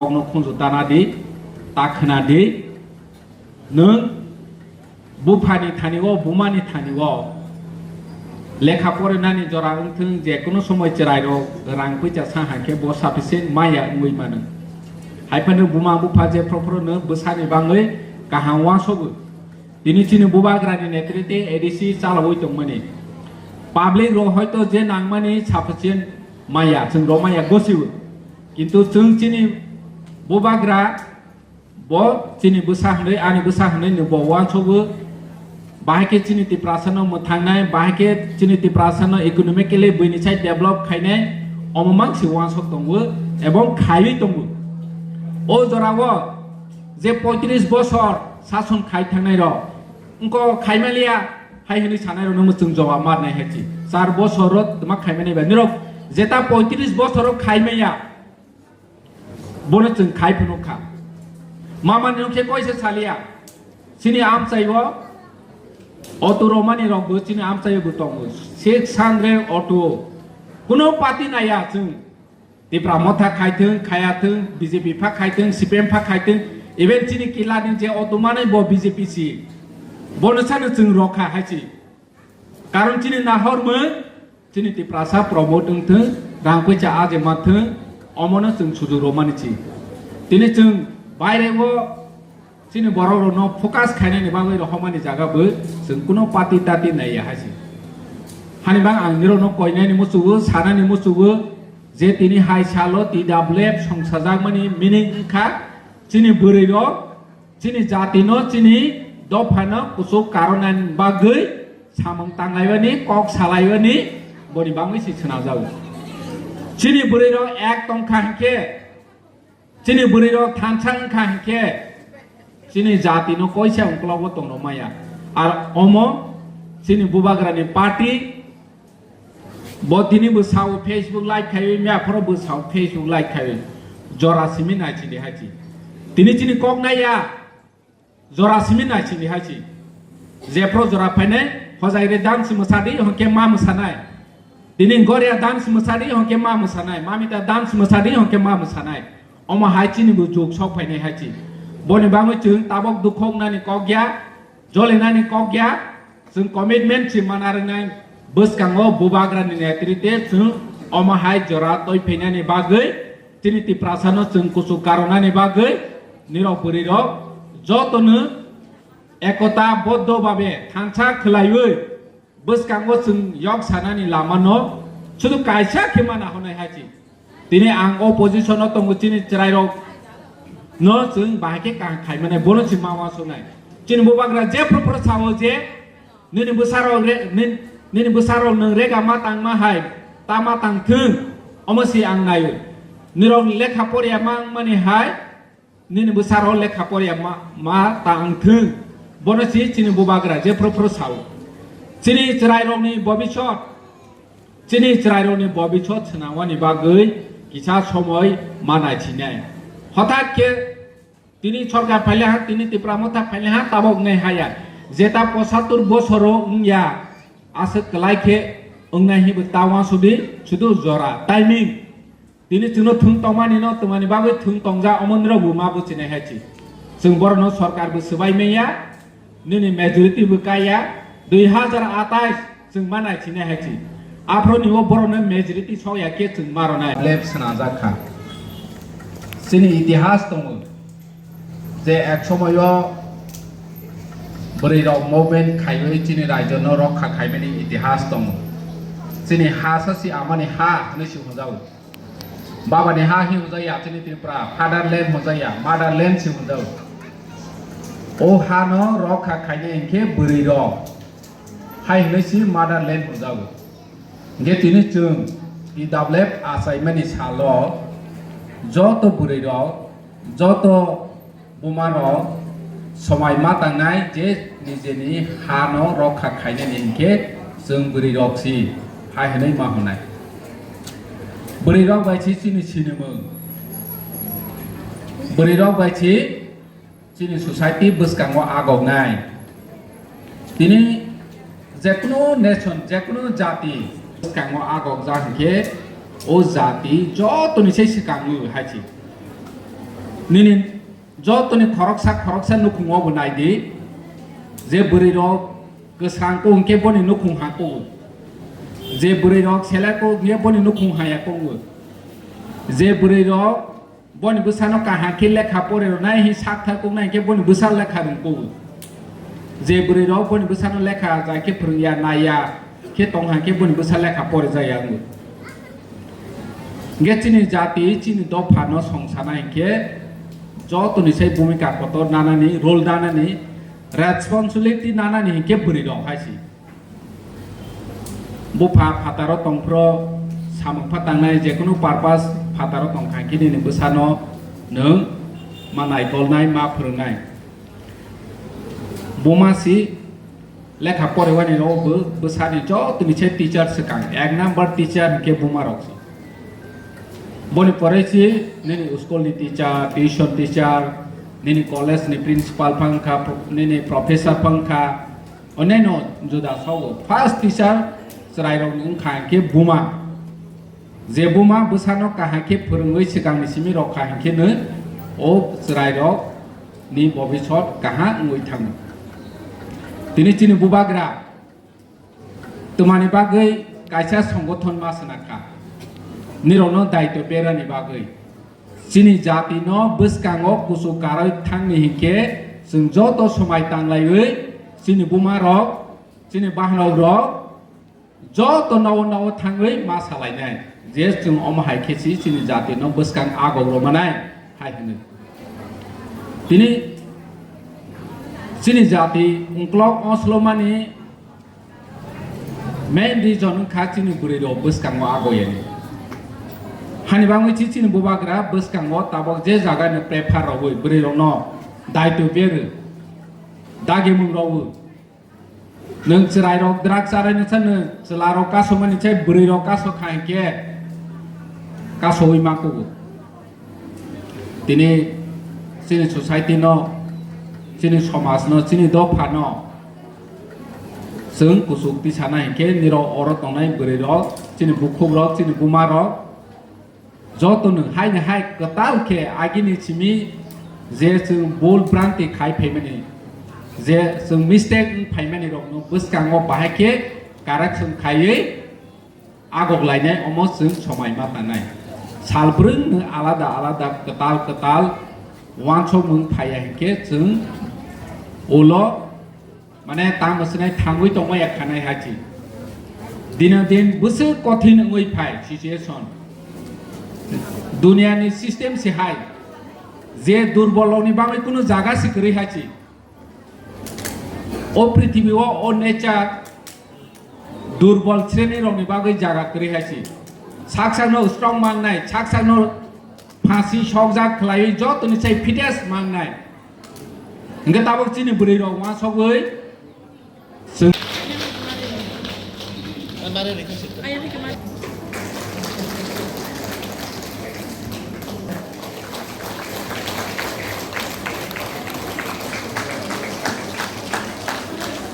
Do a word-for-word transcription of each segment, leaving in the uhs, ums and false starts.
Kono khunju tana di, ta khna di, nwng buphani thani o, bumani thani o, lekha porinani jora wngthwng, je kono somoi chwrairok rang puisa sa hai khe bo sufficient maya wngwi mano. Hai phano buma bupha je phro phro no bwsani bangwi kaham uansogo. Tini chini bubagrani netrite A D C chalawi tongmani. Public rok hoito je nangmani sufficient maya, chwng rok maya gosibo. Kintu chwng chini bubagra bo chini bwsa hwnwi, ani bwsa hwnwi no bo uansogo. Bahai khe chini Tiprasa no mwthangnai, bahai khe chini Tiprasa no economically buini sai develop khainai, omo mang si uansok tongo ebong khaiwi tongo. O jorao je poitris bosor sason khai thangnai rok, wngko khaimaliya hai hwnwi sanai rok no chwng jawab marnai hai chi. Char bosor ro twma khaimani bai nirok jeta poitris bosor ro khaimaya, bono chwng khai phunuk kha. Mamani no khe koise saliya, chini amchai o auto romani rok bo chini amchai o bo tongo, six hundred auto, kuno party naya chwng. Tipra Motha khaithwng, khayathwng, B J P pha khaithwng, C P M pha khaithwng, even chini kilani je auto manwi bo B J P si. Bono sano chwng rokha hai chi. Karon chini nahormung, chini Tiprasa promote wngthwng, rang puisa aje manthwng, omono chwng sujuk romani chi. Tini chwng baire o Chini borok rokno focus khainani bagwi rohormani jaga bo chwng kuno party tati naiya hai se. Hani bang ang nirokno koinani muchungo, sanani muchungo je tini hai salo T W F songsajakmani meaning wngkha chini bwrwi rok, chini jati no, chini dopha no kuchuk karonani bagwi samung tanglaibani, kok salaibani, boni bagwi se swnamjago. Chini bwrwi rok ek tongkha hinkhe, chini bwrwi rok thansa wngkha hinkhe chini jati no koisa ungklogo tongno maya. Ar omo chini bubagrani party bo tini bo sao Facebook live khaiwi, mia phoro bo sao Facebook live khaiwi. Jora simi nai chini hai chi. Tini chini kok naiya. Jora simi nai sini hai si. Jephro jora phainai, hojai re dance mwsadi, hwnkhe ma mwsanai. Tini goria dance mwsadi, hwnkhe ma mwsanai. Mamita dance mwsadi, hwnkhe ma mwsanai. Omo hai chini bo jug sok phainai hai si. Boni bagwi chwng tabok dukhok nani kok ya, jole nani kok ya, chwng commitment si mana rwnai. Bwskango bubagrani netrite chwng omo hai jora toi phainani bagwi Chini Tiprasano chwng kuchuk karonani bagwi nirok bwrwirok jotono ekota boddo babe thansa khwlaiwi bwskango chwng yok sanani lamano sudu kaisa khe mana hwnwi hai si. Tini ang opposition-o tongo, chini chwrairokno chwng bahai khe kaham khai mannai, bono se ma uansuknai. Chini bubagra jephru phru sao je, Nini bwsarok re-, nin-, nini bwsarok nwng rega ma tangma hai, ta ma tang thung, omo se ang naio. Nirok lekha porya ma wngmani hai, nini bwsarok lekha porya ma, ma tang thung. Bono se chini bubagra jephru phru sao. Chini chwrairokni bobisot, chini chwrairokni bobisot swnamani bagwi kisa somoi ma naithinai. Hothat khe Tini sorkar phaile ha, tini Tipra Motha phaile ha, tabok wngnai ha ya. Jeta pochattor bosoro wngya, aswk kwlai khe wngnai hinwi ta uansudi, sudu jora, timing. Tini chwngno thwng tongmani no, tongmani bagwi thwng tongjak, omo nirok bo ma buchinai hai si. Chwng borokno sorkar bo swbai manya, nini majority bo kaiya, dui hazar atais. Chwng ma naithinai hai si. Aphro ni o borok no majority sok ya khe chwng ma rwnai. Lep swnajak kha. Chini itihas tongo. Je ek somoyo bwrwi rok movement khaiwi chini rajyo no rokha khaimani itihas tongo. Chini ha sa si amani ha hwnwi si hwnjago. Baba ni ha hi hwnjak ya chini Tripura, fatherland hwnjak ya, motherland si hwnjago. O ha no rokha khainai hinkhe bwrwi rok. Hai hwnwi si motherland hwnjago. Hinkhe tini chwng T W F achaimani salo joto bwrwirok, joto bumarok somai ma tangnai je nijeni hano rokha khainani hinkhe chwng bwrwirok si hai hwnwi ma hwnai. Bwrwirok bai si chini sinimung. Bwrwirok bai si Chini society bwskango agoknai. Tini jekunu nation, jekunu jati bwskango agokjak hinkhe o jati jotoni se swkango hai si. Nini jotoni khoroksa khoroksa nukhungo bo nai di, je bwrwi rok kwsang kok hwnkhe boni nukhung ha kugo, je bwrwi rok selek kok hwnkhe boni nukhung ha ya kugo, je bwrwi rok boni bwsano kaham khe lekha pore rwnai hi sak thar kok nai hwnkhe boni bwsa lekha rwng kugo, je bwrwi rok boni bwsano lekha jai khe phwrwng ya nai ya khe tong hai khe boni bwsa lekha pore jaya wngo. Hingke chini jati, chini dopha no song sana hingke joto ni sai bhumika kotor nanani, role nanani, responsibility nanani hingke bwrwi rok hai si. Bupha phataro tongphro samung pha tangnai, jekunu purpose phataro tong kha hingke nini bwsano nwng ma naikolnai, ma phwrwngnai. Buma si lekha porewani rok bo bwsani joto ni se teacher swkang, ek number teacher hwnkhe buma rok se. Boni pore si nini school ni teacher, tuition teacher, nini college ni principal phang kha, nini professor phang kha, oneno juda sogo. First teacher chwrai rok ni wngkha hwnkhe buma. Je buma bwsano kaham khe phwrwngwi swkangni simi rok kha hwnkhe nw o chwrairok ni bobisot kaham wngwi thango. Tini chini bubagra twmani bagwi kaisa songothon ma swnakha, nirokno daitw berani bagwi. Chini jati no bwskango kuchuk karwi thangni hinkhe chwng joto somai tanglaiwi chini buma rok, chini bahanok rok, joto nogo nogo thangwi ma salainai je chwng omo hai khe si chini jati no bwskang agok rwmanai hai hwnwi. Tini chini jati ungklok oslomani main reason wngkha chini bwrwi rok bwskango agoyani. Hani bangwi si chini bubagra bwskango tabok je jaga ni prefer rogwi bwrwi rok no daitw berwi dagimung rogwi. Nwng chwrairok drugs charai noksa nwng chwlarok kasomani chai bwrwirok kaso kha hinkhe kasowi ma kugo. Tini chini society no, chini somaj no, chini dopha no chwng kuchuk tisana hinkhe nirok oro tongnai bwrwirok, chini bukhukrok, chini bumarok, joto nwng haino hai kwtal khe agini simi je chwng bul branti khai phaimani, je chwng mistake wng phaimani rokno bwskango bahai khe correction khaiwi agok lainai, omo chwng somai ma tangnai. Sal bwrwngno alada alada kwtal kwtal uansukmung phaiya hinkhe chwng ulo Mane tamo swnai thangwi tongmaya khanai hai si. Dino din bwswk kothin wngwi phai situation. Duniani system se hai. Je durbol rokni bagwi kunu jaga se kwrwi hai si. O prithibi o, o nature durbol sreni rokni bagwi jaga kwrwi hai si. Sak sakno strong mangnai, sak sakno phasi sokjak khlaiwi jotoni sai fittest mangnai. Hingke tabok chini bwrwi rok uansugwi chwng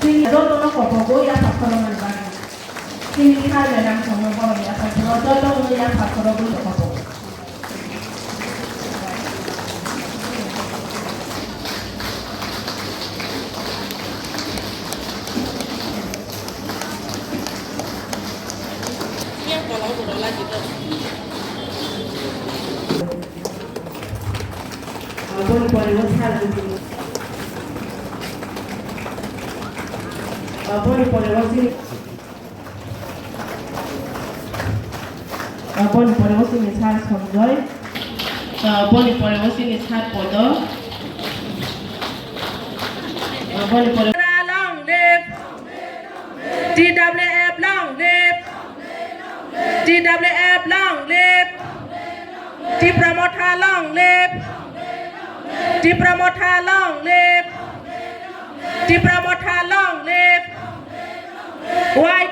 Chini jotono kopogo yapha khoroknani bagwi. Chini thar bai rang songno borok yapha khoro, jotono yapha khorogwi kopogo. Aboni pore o sir, aboni pore o chini Aboni pore o chini sir Sanjoy. Aboni pore o chini sir Podo. Aboni pore Long live! T W F long live! T W F long live! Tipra Motha long live! Tipra Motha long live! Tipra Motha long live! Wai